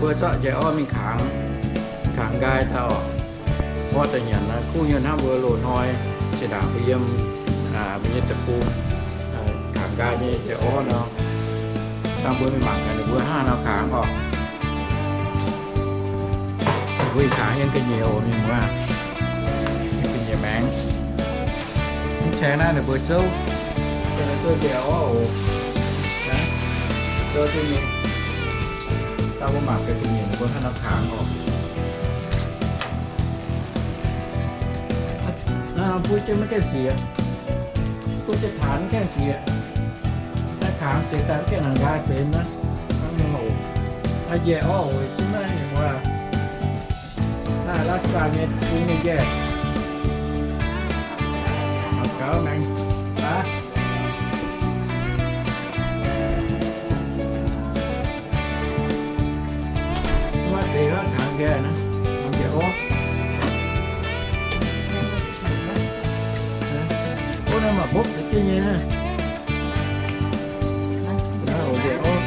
Mbuo zorqv njaih orv mingh kangx, kangx nqaai daaih oc. Orv daaih nyanc naaiv kuv nyei hnangv mbuo loz-hnoi zinh ndaangc mbuo yiem mbuo nyei deic-bung kangx nqaai nyei njaih orv nor. Dangh mbuo mingh mangc gaax ninh mbuo hnangv haaix nor kangx oc. Ninh mbuo kangx yiem ga'nyiec oc, mienh muoz, yiem ga'nyiec maengx. Mv ceng naaiv ninh mbuo zouv, zouv njaih orv oc. Zouv duqv nyei. Dangh mbuo mangc gaax ga'nyiec ninh mbuo hnangv haaix nor kangx oc. Naaiv norm buov jienv maiv gaengh siec, buov jienv taanx maiv gaengh siec. Naaiv kangx deix daaih maiv gaengh nangc nqaai benx naaiv. Hnangv nor oc. Naaiv njaih orv oc, zungv naaiv mienh muoz. Naaiv Alaska nyei bung nyei njaih. Mangc gaax maengx. Aav, maiv deix haav kangx nqaai naaiv, kangx njaih orv. Orv naaiv maaih mbopv deix jienv nyei naaiv. Naaiv oc njaih orv.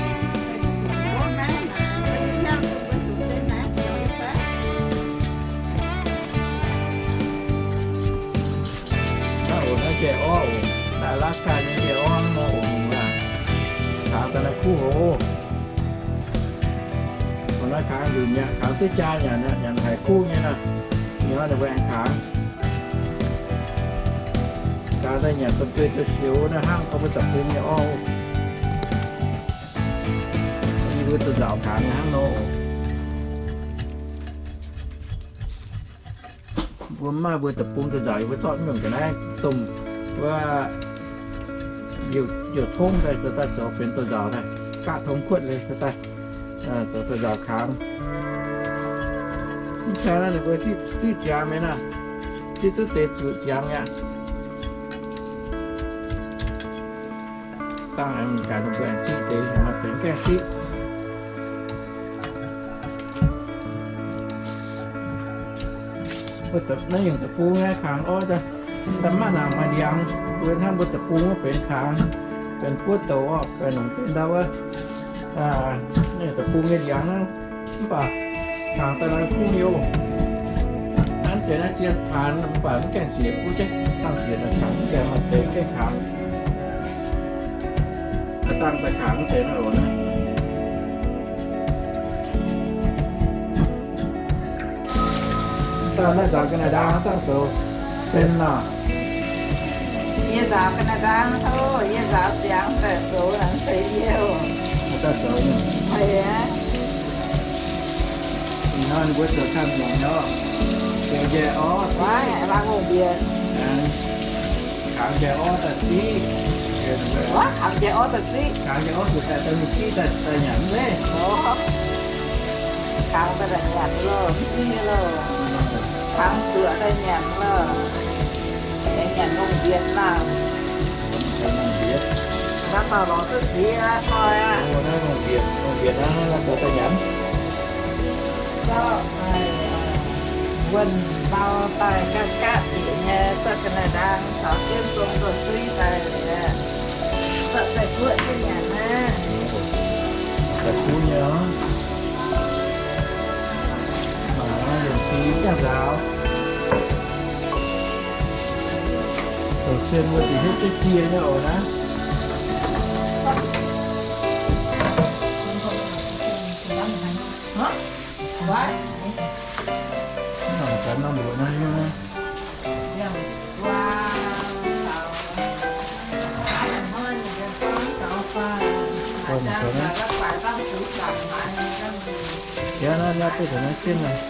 Naaiv oc, naaiv njaih orv oc. Naaiv Alaska nyei njaih orv hnangv nor oc, mienh muoz. Kangx daaih naaiv kuv hoc. Mbuo naaiv kangx nzunc mi'aqv, kangx duqv jaa nyanc aqv, nyanc haic kuv nyei naaiv. Nyanc ninh mbuo aengx kangx. Kangx daaih nyanc domh zueih domh siouc naaiv hnangv gorngv mbuo deic-bung nyei orv. Yie mbuo duqv nzaaux kangx nyei hnangv nor oc. Mbuo mv maaih mbuo deic-bung duqv nzaaux, yie mbuo zorqv nyungc ga'naaiv domh wuov youh tongv daaih, daaih zoux benx duqv nzaaux daaih, gaqv tong kuotv leiz daaih, zoux duqv nzaaux kangx. Mv caa naaiv ninh mbuo ziqv ziangx mienh aav, ziqv duqv deix zuqc ziangx aqv. Dangh aengx gaax ninh mbuo aengx ziqv deix, maaih deix gaengh ziqv. Naaiv nyungc deic-bung naaiv kangx orv daaih, daaih maiv nangc maaih ndiangx, mbuo hnangv mbuo deic-bung wuov benx kangx, benx buov douc orqc, benx longc benx ndau wuov. Naaiv nyungc deic-bung nyei ndiangx hnangv, mv baac kangx daaih naaiv kuv nyei oc. Naaiv deix naaiv zien paanx mv baac mv gaengh siec, kuv jienv dangh siec daaih kangx, mv gaengh maaih deix gaengh kangx. Dangh daaih kangx mv deix naaiv oc naaiv. Dangh naaiv nzaaux Canada dangh zoux sen naaic. Yie nzaaux Canada tov, yie nzaaux ziangx daaih zoux naaic ceix yie oc. Daaih zoux nyei. Ih hnoi ninh mbuo zoux camv nyungc nyei oc. Zoux njaih orv, kangx njaih orv daaih ziqv. Kangx njaih orv zuqc daaih daaih mingh ziqv daaih nyanc mv zeiz. Kangx daaih nyanc loh, mv ziqv loh. Kangx zuqc daaih nyanc loh. Aengx nyanc lungh mbienx naaic. Naaiv dauh lorz duqv ziex hnoi aqv. Naaiv lungh mbienx, lungh mbienx naaiv, naaiv zoux daaih nyanc. Zorqv wuonh ndau daaih gapv gapv bieqc nyei, zorqv ga'naaiv ndaang caux jienv zong douz-suiv daaih liuz, zorqv daaih guoqv jienv nyanc naaiv. Daaih kuv nyei oc. Mangc naaiv yienc cing jangx nzaaux. Zoux cien mbuo ziqc hietv jienv jiex nyei oc naaiv. Mv baac gaax norm mbuoqc naaiv nyei. Yaac naaiv, naaiv duqv taux naaiv jienv naaic.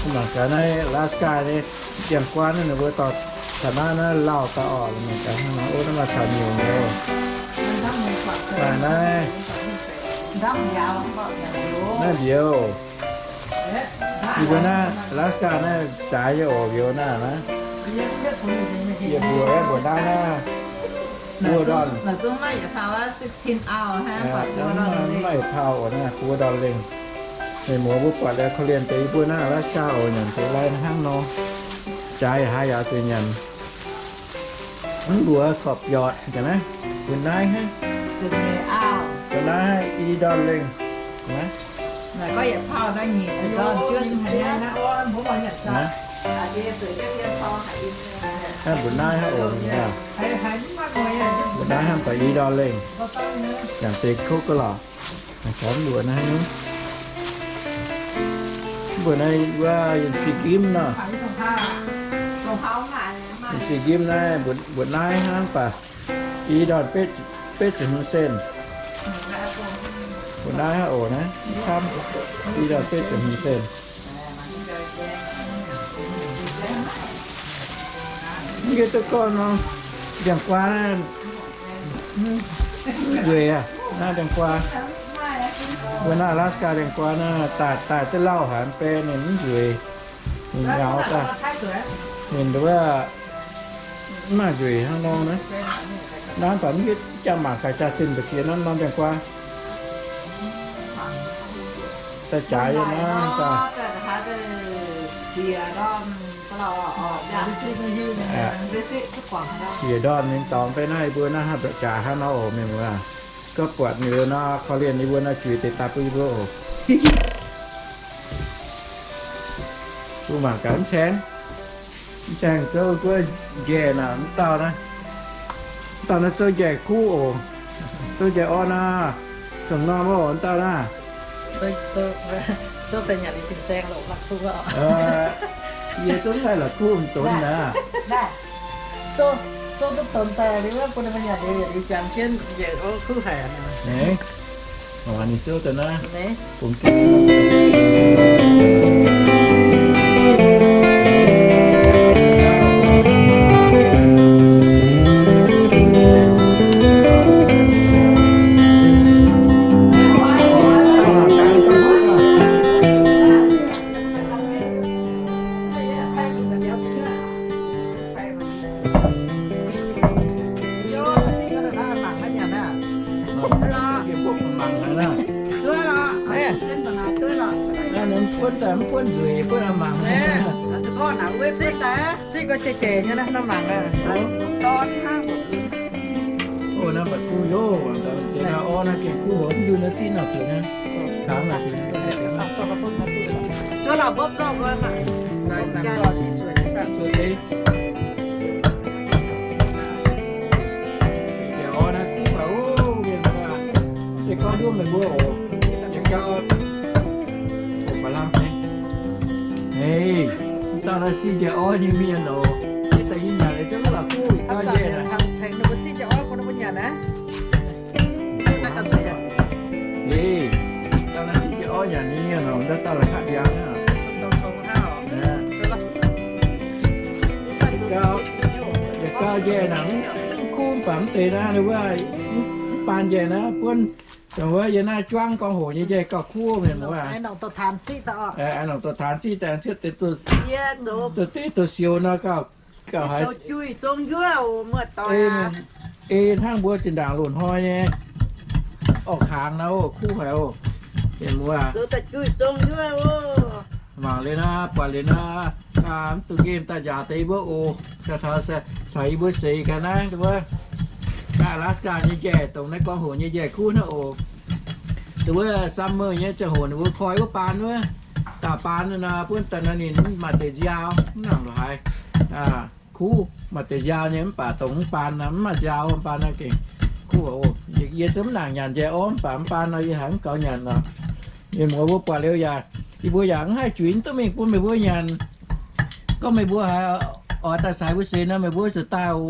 Mv baac gaax naaiv Alaska nyei, ziangh guaan naaiv ninh mbuo dorh taux naaiv, naaiv lauh daaih orqc, mangc gaax hnangv nor. Ov, naaiv maaih caux nyungc nyei. Naaiv, naaiv, naaiv mbiouz. Yie mbuo naaiv Alaska naaiv jaaix nyei oc, mbiouz naaiv naaiv. Yie mbuo, mbuo naaiv naaiv, buo ndorn. Mv maaih yietc pauh oc naaiv, buo ndorn lengh. Mienh muoz mbuo buatc liuz korv-lienh deix yie mbuo naaiv Alaska oc, nyanc deix lai hnangv nor. Jaaix haaix yaac zuqc nyanc. Mv luoqc korv-biotc ga'naaiv, bun naaiv hnangv. Mbuo naaiv i ndorn lengh. Mbuo naaiv hnangv oc, mbuo naaiv hnangv baac i ndorn lengh. Nyanc deix kuv ga'lorqc. Mbuo naaiv, mbuo naaiv wuov yiem fih njimv nor. Yiem fih njimv naaiv, mbuo naaiv hnangv baac i ndorn betv ziepc hmz cent. Mbuo naaiv hnangv oc, naaiv camv, i ndorn betv ziepc hmz cent. Mv hiuv duqv gorngv nor, ndiangx-guaa naaiv, mv nzueic aqv, naaiv ndiangx-guaa. Mbuo naaiv Alaska ndiangx-guaa naaiv, daaih, daaih duqv lauh haic, mv bei ninh mv nzueic. Ninh nyaux daaih, ninh wuov mv maaih nzueic hnangv nor naaiv. Naaiv baac mv hiuv jaa mangc gaax jaa zinh mbu'ziex naaiv norm ndiangx-guaa. Daaih jaaix yiem naaiv daaih. Siec ndorn mingh dorngx beiv naaiv, yie mbuo naaiv hnangv daaih jaaix hnangv nor oc, mienh muoz. Gorngv buatc ninh nor, korv-lienh yie mbuo nor, juix deix daaih bun yie mbuo oc. Mbuo mangc gaax mv caeng, mv caeng zouv guov njaih naaic, mv dauh naaiv, mv dauh naaiv zouv njaih kuv oc. Zouv njaih orv naaiv, dongh norm oc, mv dauh naaiv. Yie zungv haih la'kuv m'donx naaic. Ninh zouv daaih naaiv, bungx Mangc haic naaiv. Naaiv mv buonv daaih mv buonv nzueic, buonv aqv mangc. Zinh gorngv jiex jiex nyei naaiv, mangc aqv. Oc, naaiv mbu'kuv yoc, orv naaiv gengh kuv hoc, mv ndun naaiv zipv nor zuqc naaiv. Kangx naaic zuqc. Zuqc deix. Njiec orv naaiv kuv baac, o, mienh muoz, se gorngv nduov meih mbuo oc, yietc gauh oc, ba'lang nyei. Ei, dauh naaiv zipv njiec orv nyei mienh oc, zipv daaih yie nyanc leiz zungv la'kuv yietc gauh njiec naaic. Ei, dauh naaiv zipv njiec orv nyanc nyei mienh oc, ndau dauh la'kuv ndiangx aqv. Yietc gauh njiec naaic, mv kuv mv baac mv deix naaiv, wuov mv baan njiec naaiv, buonv dongh wuov yiem naaiv juangv gorngv hoc nyei njiec gauh kuv mienh muoz. Aengx nongc dorh taanx zipv daaih, duqv deix douz-sioux nor gauh, gauh haiz. Ei, hnangv mbuo zinh ndaangc loz-hnoi nyei orv-kangx nor, kuv haic oc. Mienh muoz, mangc liuz nor, buatc liuz nor, mv duqv nqemh daaih njaaux deix mbuo oc. Taux caux yie mbuo seix gaax naaiv wuov, naaiv Alaska nyei njaih, dongh naaiv gorngv hoc nyei njaih kuv hnangv oc. Wuov summer nyei ziangh hoc ninh mbuo koi wuov baan wuov, daaih baan nor, buonv daaih nor ninh maaih deix nziaaux, mv nangc lorqc haaix. Kuv maaih deix nziaaux nyei, mv baac dongh mv baan nor, mv maaih nziaaux, mv baan nor gengh kuv oc. Yie zungv mv nangc nyanc njiec orv, mv baac mv baan nor yie haiz mv gaux nyanc nor. Mienh muoz mbuo buatc liuz yaac, yie mbuo yaac mv haih juix duqv mingh bun meih mbuo nyanc. Gorngv meih mbuo haiz oix daaih caux yie mbuo seix nor, meih mbuo zuqc daaih oc.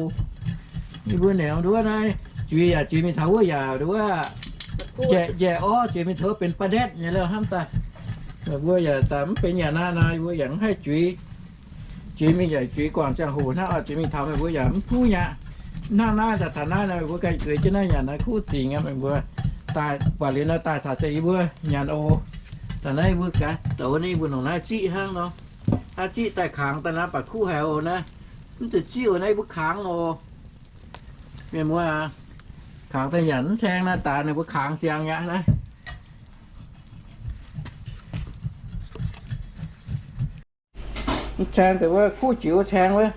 Yie mbuo naaiv nduov naaiv, juix yaac juix mingh taux wuov yaac nduov, njiec orv juix mingh taux wuov benx ba'ndetv nyei lorqc hnamv daaih. Meih mbuo yaac daaih mv benx nyanc naaiv nor, yie mbuo yaac mv haih juix. Juix mingh yaac juix guangc ziangh hoc hnangv oc, juix mingh taux meih mbuo yaac mv kuv nyei aqv. Hnangv naaiv daaih taux naaiv nor, meih mbuo ganh juix jienv naaiv nyanc naaiv kuv dingc aqv. Meih mbuo daaih buatc liuz nor daaih caux deix yie mbuo nyanc oc. Daaih naaiv yie mbuo gaax douz naaiv, yie mbuo nongc naaiv ziqv hnangv nor. Naaiv ziqv daaih kangx daaih naaiv baac kuv haic oc naaiv. Mv zeiz ziqv oc, naaiv yie mbuo kangx oc. Mienh muoz aac, kangx daaih nyanc mv caeng naaiv daaih ninh mbuo kangx ziangx aqv naaiv. Mv caeng deix wuov kuv jiex wuov caeng wuov.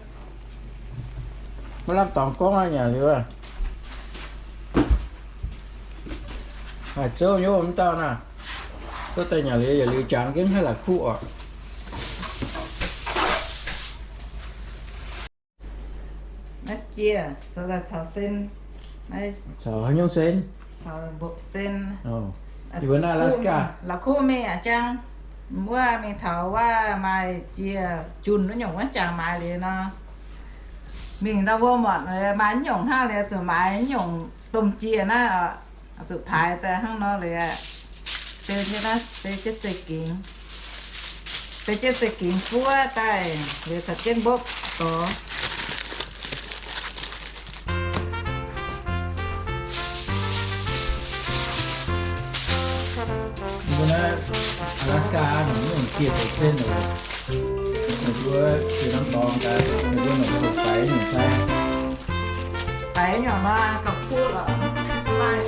Maiv lamh dorngx gorngv aqv, nyanc liuz aqv. Haaix zouv nyei mv dauh naaiv. Zouv daaih nyanc liuz yietc liuz jangx jienv haih la'kuqv oc. Naaiv jiex zoux daaih caux sen. Caux haaix nyungc sen? Caux mbopv sen. Yie mbuo naaiv Alaska. La'kuqv mingh a'jang. Wuov mingh taux wuov maaih jiex junh wuov nyungc wuov jangx maaiz liuz nor. Mingh ndau wuov muonc maaih nyungc hnangv liuz zuqc maaiz nyungc domh jiex naaiv oc. Zuqc paaix daaih hnangv nor liuz, se jienv naaiv, se jienv zeiv gingx, se jienv zeiv gingx buov daaih liuz caux jienv mbopv dorh. Mbuo naaiv Alaska nyungc jiex zoux sen oc. Ninh mbuo jiex norm dorngx daaih, ninh mbuo nongc hoc faix nyungc fai? Faix nyungc nor gauh kuv lorqc. Maaih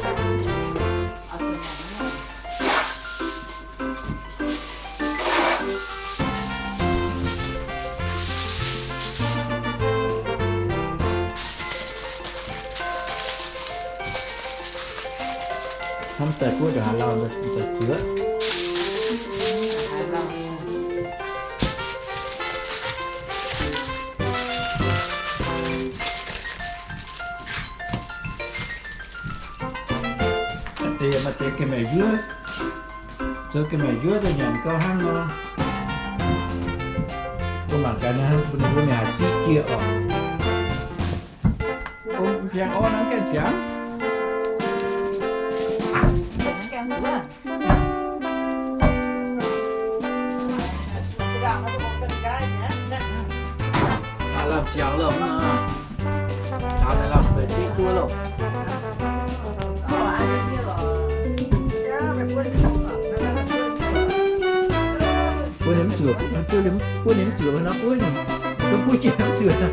hnamv daaih guoqv ndongc haaix lauh daaih zuoqv. Maaih deix, maaih deix ga'maeqc njuov, zoux ga'maeqc njuov daaih nyanc gauh hnangv nor. Mbuo mangc gaax naaiv, mbuo mingh haaix ziqv jiex oc. Mv biangh orv nanv gaengh ziangx. Lamh ziangx lorqc, taux naaic lamh deix div duov loh. Buov ninh mv zuoqc, buov ninh mv zuoqc nor, buov ninh, buov jienv mv zuoqc nor.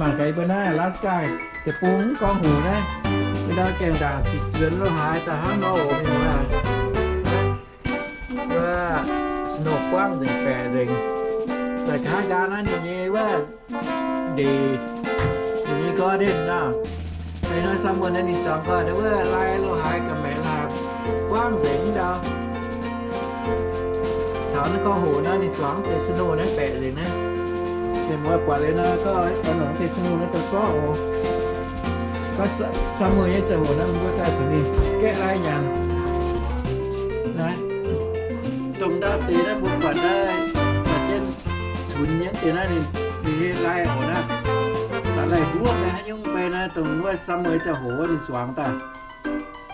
Mangc gaax mbuo naaiv Alaska deic-bung gorngv hoc naaiv, mbuo ndau gaengh ndaangc ziqc zuonx lo haaix daaih hnangv nor oc mienh muoz. Wuov snow buangv nzengc baeqc nzengc. Daaih hnangv nqaang naaiv ninh nyei wuov ndeic, ninh nyei garden nor. Ih hnoi summer naaiv ninh zuangx gau, wuov lai lo haaix ga'maeqc laaix buangv nzengc ndau. Taux naaiv gorngv hoc naaiv ninh zuangx deix snow naaiv baeqc nzengc naaiv. Mienh muoz buatc liuz nor, gorngv oix nongc deix snow naaiv daaih zorqv oc. Gorngv summer nyei ziangh hoc naaiv mbuo daaih zuqc mingh gaeqv lai nyanc. Naaiv dongh ndau deix naaiv mbuo buatc naaiv, buatc jienv cunx nyei deix naaiv, ninh nyei lai oc naaiv. Daaih lai mbuov mingh haaix nyungc mbuo naaiv, dongh wuov summer ziangh hoc wuov ninh zuangx daaih.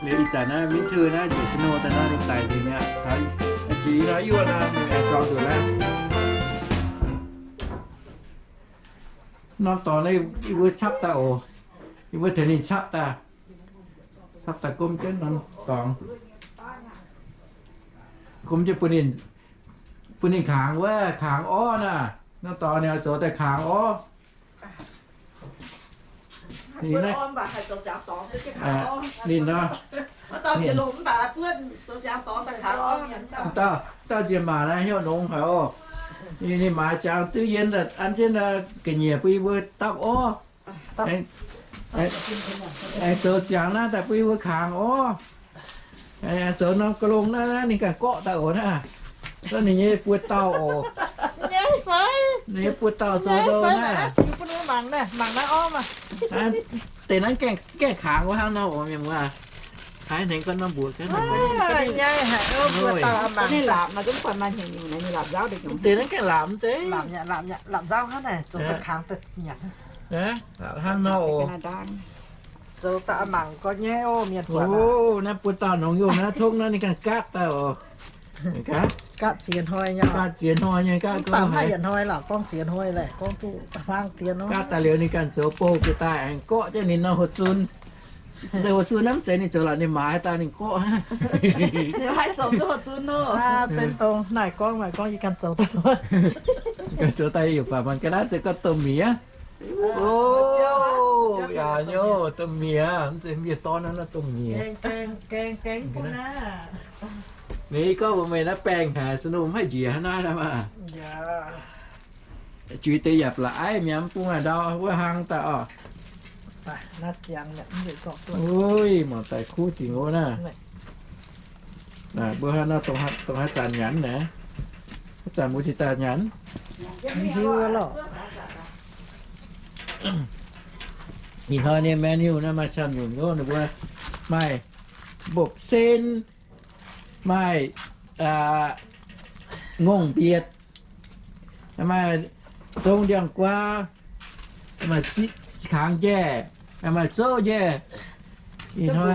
Liuz ih zanc naaiv winter naaiv njiec snow daaih naaiv ninh daic nzengc mi'aqv. Zuqc ih hnoi yuoqv naaiv ninh aengx zuangx nzunc naaiv. Norm dorngx naaiv yie mbuo capv daaih oc. Yie mbuo tengx ninh capv daaih. Capv daaih gomv jienv norm dorngx. Gomv jienv bun ninh, bun ninh kangx wuov, kangx orv naaiv. Norm dorngx ninh oix zoux daaih kangx orv. Ninh nor, dauh nziex maac naaiv hnyouv nongx haic oc. Ninh maaiz ziangx duqv yien an jienv ga'nyiec bun yie mbuo dapv orv. Aengx zoux ziangx naaiv daaih bun yie mbuo kangx orv. Zoux norm ga'long naaiv, naaiv ninh ganh gorqv daaih oc naaiv. Ninh nyei buo dauh oc. Ninh nyei buo dauh zoux naaiv. Deix naaiv gaengh kangx wuov hnangv nor oc mienh muoz. Haiz hnengx gorngv norm mbuoqc gaax. Deix naaiv gaengh lamz deix. Hnangv nor oc. Zoux daaih mangc gau nyei oc mienh buatc. Naaiv buo dauh nongx yungh naaiv tongv naaiv ninh ganh gaatv daaih oc. Gaatv ziex hnoi nyei, gaatv ziex hnoi nyei, gaatv gorngv haaix yietc hnoi lorqc, gorngv ziex hnoi laeh, gorngv duqv hmuangv dien nor. Gaatv daaih liuz ninh ganh zoux bou jiex daaih aengx gorqv jienv ninh nor hoc zun. Deix hoc zun naaiv mv zeiz ninh zoux lorqc, ninh maaiz daaih ninh gorqv. Ninh haih zoux duqv hoc zun nor. Sen dongh naaic gorngv, naaic gorngv yie ganh zoux daaih. Ganh zoux daaih yie baac mangc gaax naaiv se gorngv domh mi'aqv. O, yaac nyei, domh miev, mv zeiz miev dorn naaiv, domh miev. Ninh gorngv mbuox meih naaiv baengh haic, snow mv haih njiec hnangv naaiv maah. Juiz deix yaac la'aiv mi'aqv, mv bung haaix ndau wuov hlang daaih oc. Uix, mangc daaih kuv dingc wuov naaiv. Mbuo hnangv nor dongh haaix zanc nyanc naaiv? Haaix zanc mbuo cingx daaih nyanc? Ih hnoi nyei menu naaiv maaih camv nyungc nyei, ninh mbuo maaih mbopv-sen, maaih ngongh mbietc, maaih zong ndiangx-guaa, maaih kangx njaeh, maaih zouv njaeh. Ih hnoi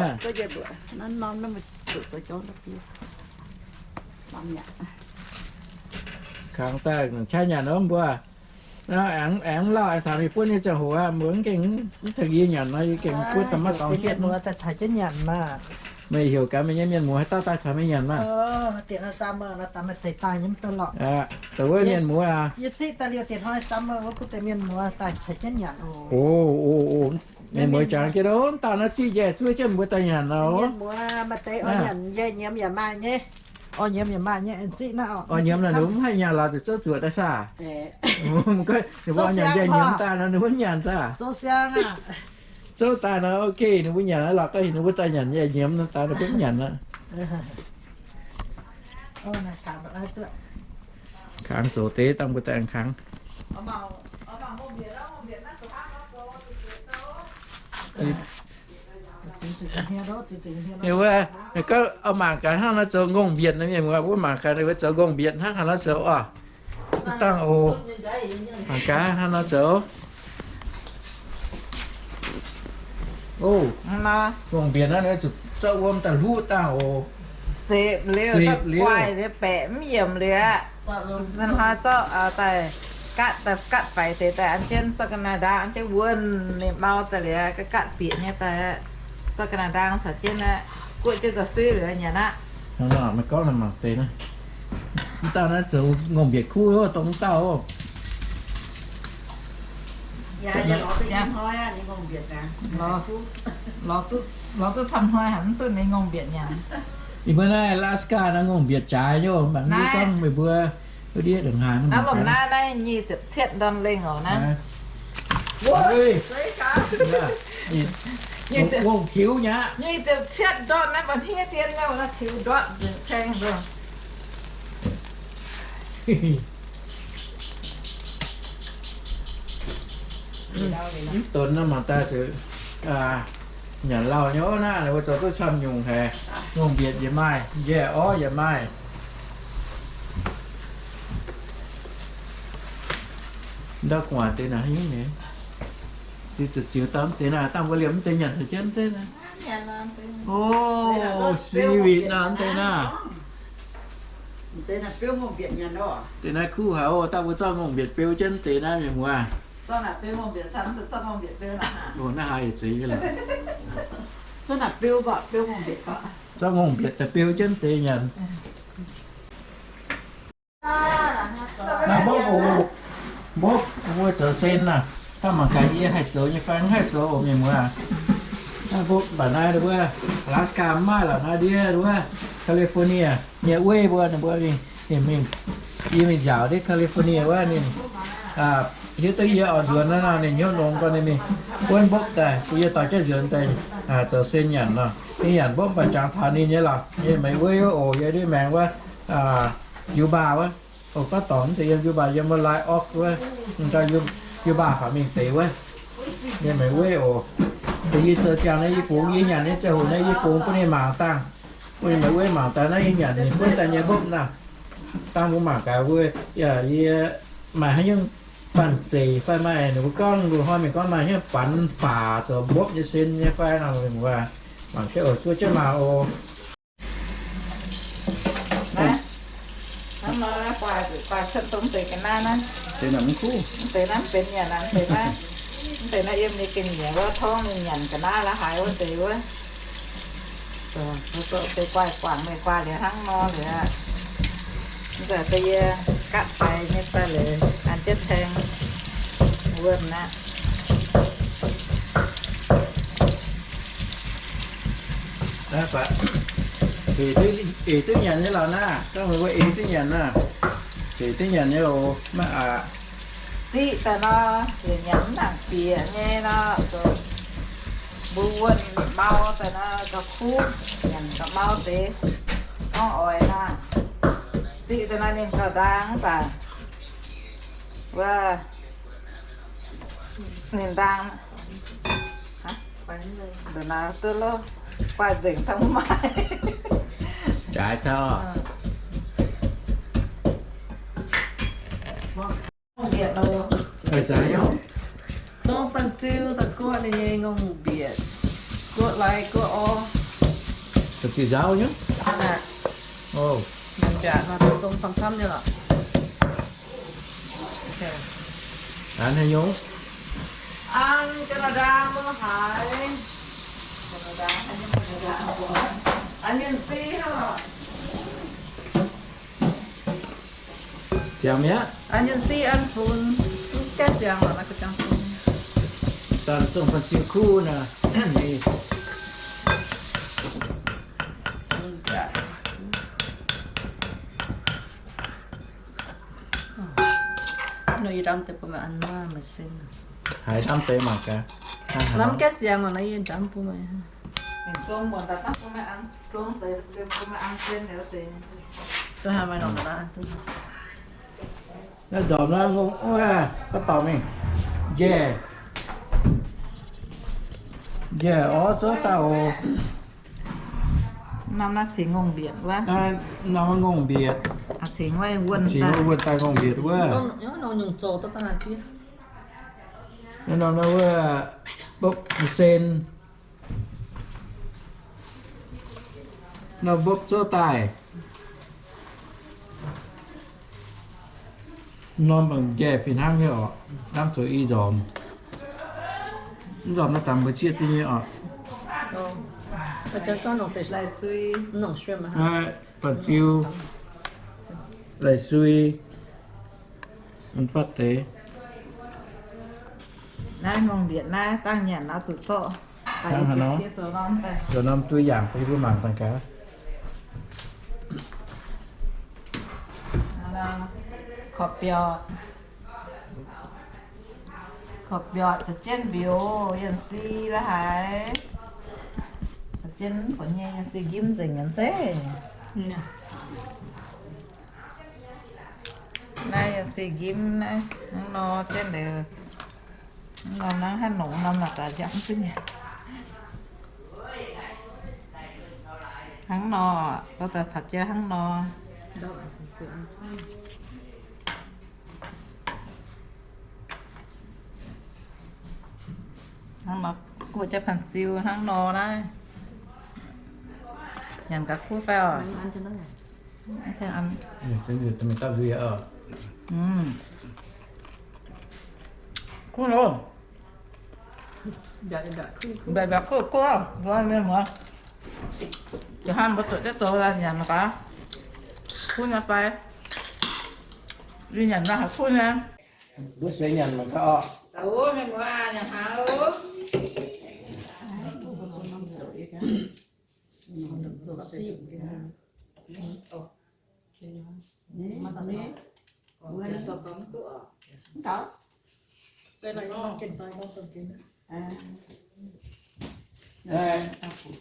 kangx daaih qaqv nyanc wuov mbuo. Aengx, aengx lauh aengx taux mingh buonv nyei ziangh hoc aqv, mbuo mv gengh mv tengx yie nyanc nor, yie gengh buonv daaih maiv dorngx hietv. Meih heuc gaax meih nyei mienh muoz haaix dauh daaih caux meih nyanc maah? Dongh wuov mienh muoz aac. O, o, o, mienh muoz jangx jienv, o, dauh naaiv ziqv njaih zuov jienv mbuo daaih nyanc nor. Orv, nyiemz yaac maaih nyei. Orv, nyiemz naaic ninh mv haih nyanc lorz ziouc zouv zuoqc daaih saah? Ninh mbuo nyanc njaih nyiemz daaih nor ninh mbuo mv nyanc daaih. Zouv daaih nor ok, ninh mbuo nyanc lorz ga'hingh ninh mbuo daaih nyanc njaih nyiemz daaih ninh mbuo mv nyanc aqv. Kangx zoux deix dangh mbuo daaih kangx. Wuov, gorngv mangc gaax hnangv nor zoux ngongh mbietc, mienh muoz mbuo mangc gaax ninh mbuo zoux ngongh mbietc hnangv haaix nor zoux oc. Dangh oc. Mangc gaax hnangv nor zoux. O, ngongh mbietc naaiv ninh zuqc zorqv wuom daaih hluqv dangh oc. Zepc liuz, guaih liuz, baeqc mv yiemc liuz aqv. Hnoi zorqv daaih gatv, daaih gatv faix deix daaih an jienv zorqv ga'naaiv ndaang an jienv wuonh ninh mau daaih liuz, gatv bieqc nyei daaih zorqv ga'naaiv ndaang caux jienv aqv. Guoqv jienv daaih suiv liuz nyanc aqv. Hnangv nor meih gorngv naaiv mangc deix naaiv. Mv dauh naaiv zoux ngongh mbietc kuv dongh mv dauh oc. Lorz duqv camv hnoi haic mv duqv ninh ngongh mbietc nyanc. Ih mbuo naaiv Alaska naaiv ngongh mbietc jaaix nyei, mv gorngv meih mbuo wuov ndiev ndongc haaix. Naaiv lomh naaiv naaiv nyic ziepc cietv ndorn lengh oc naaiv. Ngongh tiux nyei aqv. Nyic ziepc cietv ndorn naaiv, mba'hniev dien nyei naaiv, tiux ndortv nzengc caeng nzengc. Mv donx nor mangc daaih zuqc nyanc lauh nyei naaiv, ninh mbuo zoux duqv camv nyungc haic. Ngongh mbietc yaac maaih, njaih orv yaac maaih. Ndau gu'nguaaic deix naaic haaix nyungc nyei? Ziux daaih mv deix naaiv, dangh mbuo liemh mv deix nyanc caux jienv deix naaiv. O, seaweed naaiv mv deix naaiv. Deix naaiv kuv haic oc. Dangh mbuo zorqv ngongh mbietc beu jienv deix naaiv mienh muoz. Naaiv haaix yietc zeiz nyei lorqc. Zorqv ngongh mbietc daaih beu jienv deix nyanc. Naaiv mbopv oc, mbopv mbuo zoux sen naaiv. Dangh mangc gaax yie haih zoux nyei fai mv haih zoux oc mienh muoz. Naaiv mbopv mv baac naaiv wuov Alaska mv maaih lorqc, naaiv ndiev wuov California nyei wuov mbuo, ninh mbuo mingh, yie mingh njaaux ndiev California wuov ninh hiuv duqv yie oix nzuonx naaiv nor, ninh hnyouv nongx gorngv ninh mingh buonv mbopv daaih bun yie dorh jienv nzuonx daaih zoux sen nyanc nor. Ninh nyanc mbopv mv baac jangx taux ninh nyei lorqc. Yie maiv wuov oc, yie ndiev maengx wuov Utah wuov. Oc, gorngv dorngc mv zeiz yiem Utah, yiem wuov Little Rock wuov, yiem Utah faaux mingh deix wuov. Yie maiv wuov oc. Deix yie zoux ziangx naaiv yie fungx, yie nyanc nyei ziangh hoc naaiv yie fungx bun ninh mangc dangh. Bun ninh maiv wuov mangc daaih naaiv yie nyanc ninh buonv daaih nyei mbopv naaiv. Dangh mbuo mangc gaax wuov, yaac yie maaih haaix nyungc banh zeic fai maaih ninh mbuo gorngv, mbuo hnoi mingh gorngv maaih haaix nyungc banx faac zoux mbopv nyei sen nyei fai nor, mbuo mangc jienv oc, zuov jienv mangc oc. Hnangv nor, guaax cuotv dongh deix ga'naaiv naaiv. Deix naaiv mv kuv. Mv deix naaiv benx nyanc naaiv, mv deix naaiv, mv deix naaiv yiem nyei ga'nyiec wuov torngv ninh nyanc ga'naaiv la'haaix wuov deix wuov. Zoux deix guaax guangc meih guaax liuz hnangv nor liuz aqv. Mv baac deix yie gatv faix nyei daaih leiz an jienv tengx wuonh aqv. Eix duqv nyanc nyei lorqc naaiv, gorngv mbuo eix duqv nyanc naaiv, eix duqv nyanc nyei oc, maiv aqc. Ziqv daaih nor, yietc nyanc mv nangc bieqc nyei nor, mbuo wuonh mau daaih nor gauh kuv, nyanc gauh mau deix. Gorngv oix naaiv, ziqv daaih nor ninh gauh ndaang mv baac wuov ninh ndaang, duqv lo, guaih nzengc daaih mv maaih. Jaaix taux. Zong fanh ziu daaih guoqv ninh nyei ngongh mbietc, guoqv lai guoqv orv. Fanh ziu nzaauv nyei. Mbiaatc nor zong camv-camv nyei lorqc. An haaix nyungc? An Canada mbuo haiz. An mienh si hnangv lorqc. Ziangx mi'aqv. An mienh si an funx, mv gaengh ziangx lorqc, naaiv ga'jangx funx. Daaih zong fanh ziu kuv naaic. Nor yie ndamv deix bun meih an maah, meih sin. Haiz ndamv deix mangc gaax. Hnamv gaengh ziangx lorqc, naaiv yie ndamv bun meih. Naaiv ndorm naaiv ngongh, wuov, ga'dauh mingh. Njaih, njaih orv zouv daaih oc. Norm naaiv cingx ngongh mbietc wuov. Norm ngongh mbietc. Cingx wuov wuonh, cingx wuov wuonh daaih ngongh mbietc wuov. Naaiv norm naaiv wuov, mbopv sen. Nor mbopv zouv daaih. Norm bangc njaih fih hnangv nyei oc. Ndamv zuqc i nzormc. Mv nzormc naaiv dangx mbuo zieqv duqv nyei oc. Fanh ziu, lai sui, fatv deix. Naaiv ngongh mbietc naaiv dangh nyanc nor zuqc zorqv. Zoux norm duih yaangc bun mbuo mangc dangh gaax. Korv-biauc, korv-biauc caux jienv mbiouz, yienh si la'haiz. Caux jienv mv buatc nyei, yienh si njimv nzengc nyei zeiv. Naaiv yienh si njimv naaiv, hnangv nor jienv liuz, hnangv nor hnangv haaix nor norm naaic daaih jangx zingh. Hnangv nor, dorh daaih caux jienv hnangv nor. Hnangv nor, guoqv jienv fanh ziu hnangv nor naaiv. Nyanc gaax kuv fai oc? Kuv loh. Mbiaauc kuv kuv, mbuo mienh muoz. Ziouc hnamv mbuo zuqc jienv zoux nyanc gaax. Kuv nyei fai? Yie nyanc nor haiz kuv nyei. Mbuo seix nyanc mangc gaax oc. Mienh muoz nyanc hnaangx oc.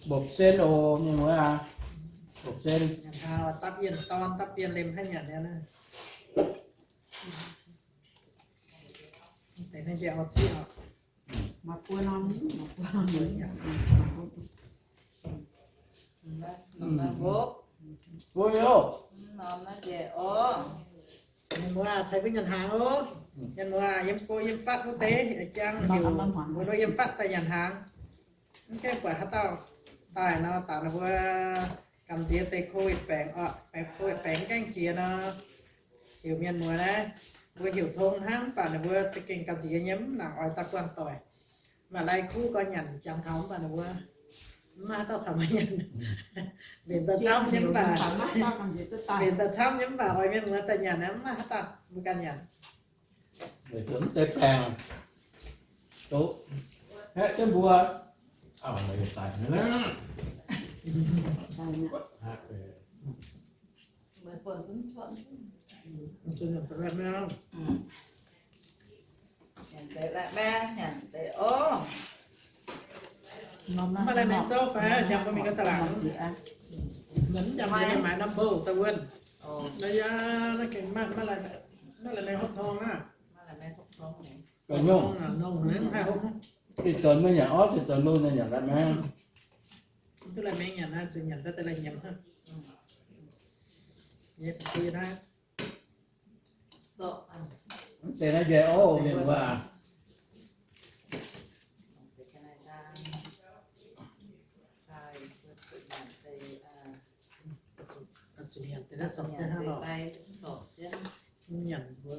Mbopv sen oc, mienh muoz aac. Mbopv sen. Dapv yienh dorn, dapv yienh liemh haaix nyanc liuz naaiv. Mbuo mienh muoz ceix mbuo nyanc hnaangx oc. Mienh muoz yiem go yiem fatv wuov deix, jang heuc mbuo yiem fatv daaih nyanc hnaangx. Mv gaengh buatc haaix dauh daaih nor, daux ninh mbuo gamh nziex deix covid baengc oc, baengc covid baengc mv gaengh jiex nor, heuc mienh muoz naaiv, mbuo heuc tong hnangv, mv baac ninh mbuo za'gengh gamh nziex nyei, mv nangc oix daaih buangh doic. Maaih lai kuv gorx nyanc jangx taux, mv baac ninh mbuo mv maaih haaix dauh caux mbuo nyanc. Mbenc daaih camv nyei mv baac, mbenc daaih camv nyei mv baac oix mienh muoz daaih nyanc, mv maaih haaix dauh mbuo ganh nyanc. Mv deix baengc, haeqv jienv mbuo. Auv, meih daaih, meih daaih, Maiv maaih mienh zouv fai, jangx mbuo mingh ganh da'laangc. Mv jangx mbuo mingh maaiz norm bouh daaih wuonh. Naaiv yaac naaiv gengh maiv maaih, maiv maaih mengh hopv torng aqv. Ga'nyungc. Ih zanc mbuo nyanc orv, ih zanc mbuo nyanc la'maengx. Duqv la'maengx nyanc naaiv, zuqc nyanc daaih daaih la'nyiemc hnangv. Mv zeiz naaiv njaih orv mienh waac. Zuqc nyanc deix naaiv zorqv jienv hnangv lorqc. Nyanc mbuo,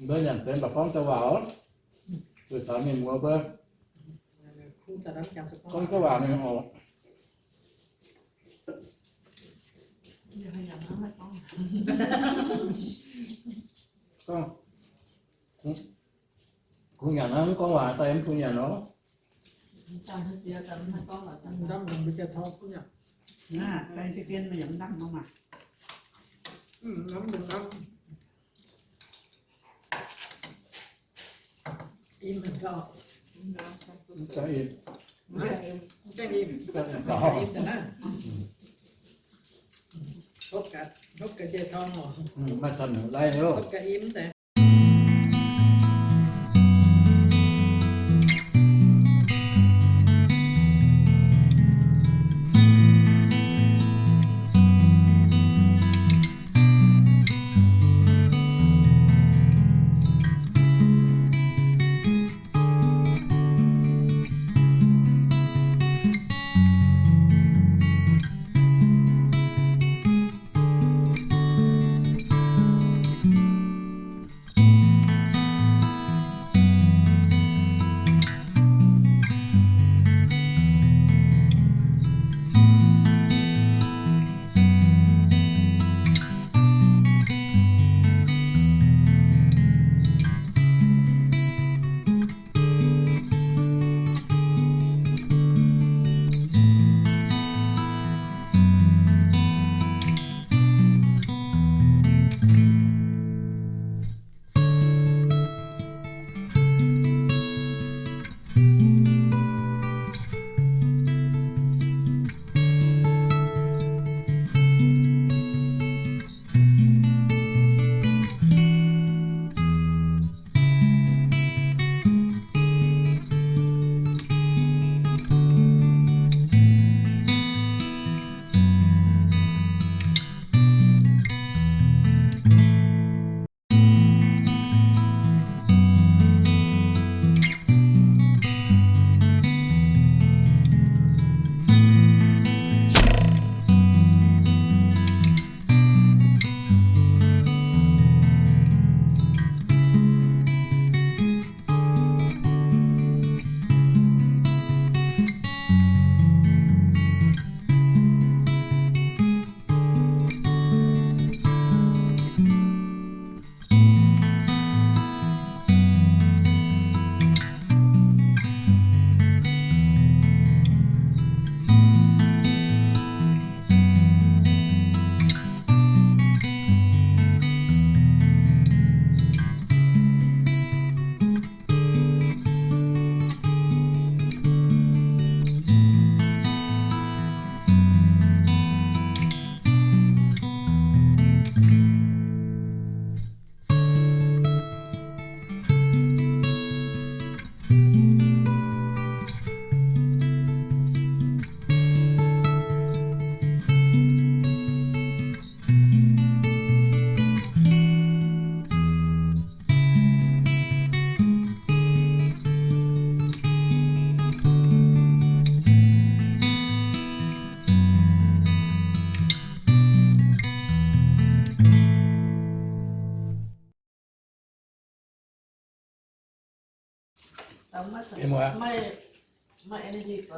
mbuo nyanc deix mba'fongv deix waac oc. Zuqc taux mienh muoz mbuo gorngv deix waac mingh oc. Gorngv, kungx nyanc hnangv, mv gorngv waac daaih mv kungx nyanc oc. Im haic gau. Mv gaengh im. Mv gaengh im. Mv gaengh im daaih naaiv. Hopv ga'nyiec torng oc. Mv maaih camv haic lai hnyouv. Hopv ga'im daaih.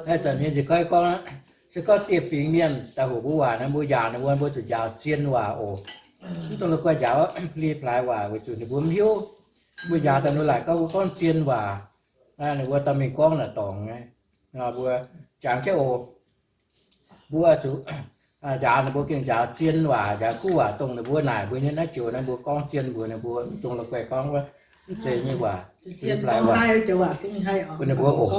Ih zanc nyei nziex goiv gorngv, se gorngv dieh fingx mienh daaih hoqc mbuo waac nor, mbuo njaaux ninh mbuo, mbuo zuqc njaaux zien waac oc. Mv dungx la'guaih njaaux pli-plaaix waac, weic zuqc ninh mbuo mv hiuv. Mbuo njaaux daaih ninh laaic gorngv, mbuo gorngv zien waac. Ninh mbuo dorh mingh gorngv naaic dorngc nyei. Mbuo jangx jienv oc. Mbuo zuqc njaaux ninh mbuo gengh njaaux zien waac, njaaux kuv waac, dongh ninh mbuo naaic mbuo nyei naaiv joux naaiv, mbuo gorngv zien mbuox ninh mbuo, mv dungx la'guaih gorngv wuov mv zeiz nyei waac, bun ninh mbuo oc.